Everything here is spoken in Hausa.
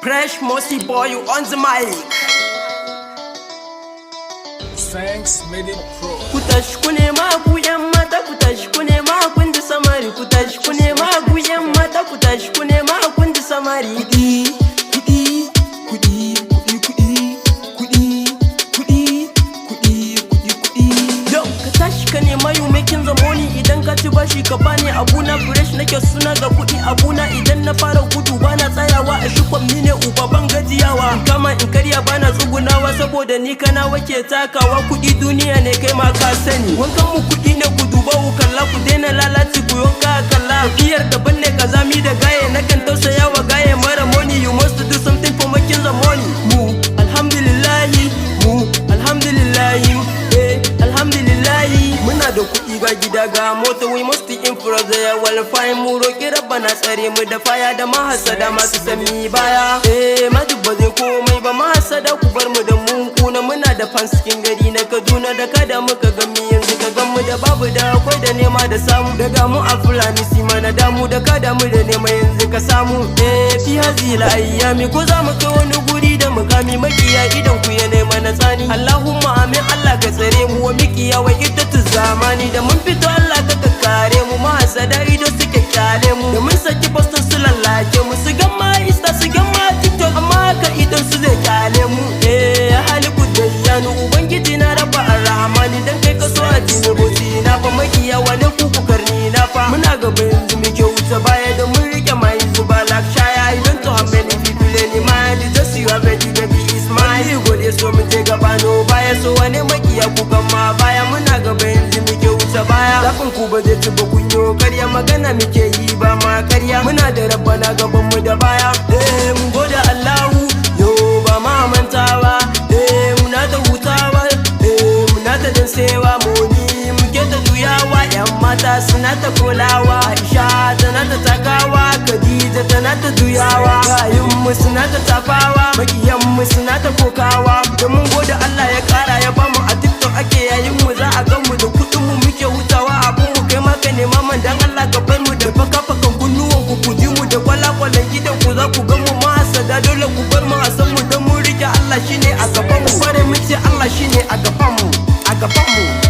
Fresh Mossy Boy on the mic. Thanks made it pro. Ku tashi ku nema, ku yan mata, ku tashi ku nema, kun ji samari. Ku tashi ku nema, ku yan mata, ku tashi ku nema, kun ji samari. Kuɗi, kuɗi, kuɗi, kuɗi, kuɗi, kuɗi, kuɗi, kuɗi, kuɗi, kuɗi. Yo, ka tashi ka nema, you making the money. Idan ka ci bashi ka bani abuna. Fresh nake suna ga kuɗi abuna. Idan na fara gudu bana tsayawa, a shukwam ni ne uba, ban gajiyawa. In kama in karya, bana tsugunawa, saboda ni kana wake takawa. Kuɗi duniya ne, kai ma ka sani. Wankan mu kuɗi ne, ku duba ku kalla, ku daina lalaci, ku yanka kalla. Tafiyar daban ne, kazami da gaye, nakan tausaya wa gaye mara money. You must do something for making the money. Mu alhamdulillahi, mu alhamdulillahi, eh, alhamdulillahi. Muna da kuɗi, ga gida, ga mota, we must improve the well fine. Mu roki Rabbana tsare mu da faya da mahasada masu sami baya. Eh, madu ba zai komai ba, mahasada ku bar mu da mun kuna. Muna da fans cikin gari na Kaduna da kada muka gami, yanzu ka gan mu da babu da akwai, da nema da samu. Daga mu a Fulani si mana damu da kada mu da nema, yanzu ka samu. Eh, fi hazila ayyami, ko za mu kai wani guri da mukami, makiya idan ku ya nema na tsani. Allahumma amin, Allah ka tsare mu wa mikiya wa iddatu zamani. Da mun fito, Allah ka kare mu, mahasada ido suke kyale mu. Da mun saki postin su lallake mu, su gamma Insta, su gamma TikTok, amma haka idan su zai kyale mu. Eh, haliku dayyanu, ubangiji na raba arrahmani, dan kai ka so a jini na fa, makiya wane ku ku karni na fa. Muna gaba, yanzu muke wuce baya, da mun rike mai zuba like shaya. I don't know how many people in mind, just you have ready, baby is mine. Gode so mu je gaba, no baya, so wane makiya ku gama baya. Muna gaba, yanzu muke wuce baya. Zafin ku ba zai ci ba, kun yo karya. Magana muke yi, ba ma karya. Muna da Rabbana gaban mu da baya. Eh, mun gode Allahu, yo, ba ma mantawa. Eh, muna ta hutawa, eh, muna ta dansewa, money muke ta juyawa. Yan mata suna ta kulawa, Aisha tana ta takawa, Khadija tana ta juyawa, gayin mu suna ta tafawa, makiyan mu suna ta kokawa. Da mun gode Allah ya kara ya bamu, a TikTok ake yayin mu, za a gan mu da kudin mu muke hutawa abun mu. Kai ma ka nema man, dan Allah ka bar mu da faka fakan kunnuwan ku, ku ji mu da kwalakwalan gidan ku, za ku gan mu. Mahasada dole ku bar mu a san mu, dan mun rike Allah shine a gaban mu. Bare mu ce Allah shine a gaban mu, a gaban mu.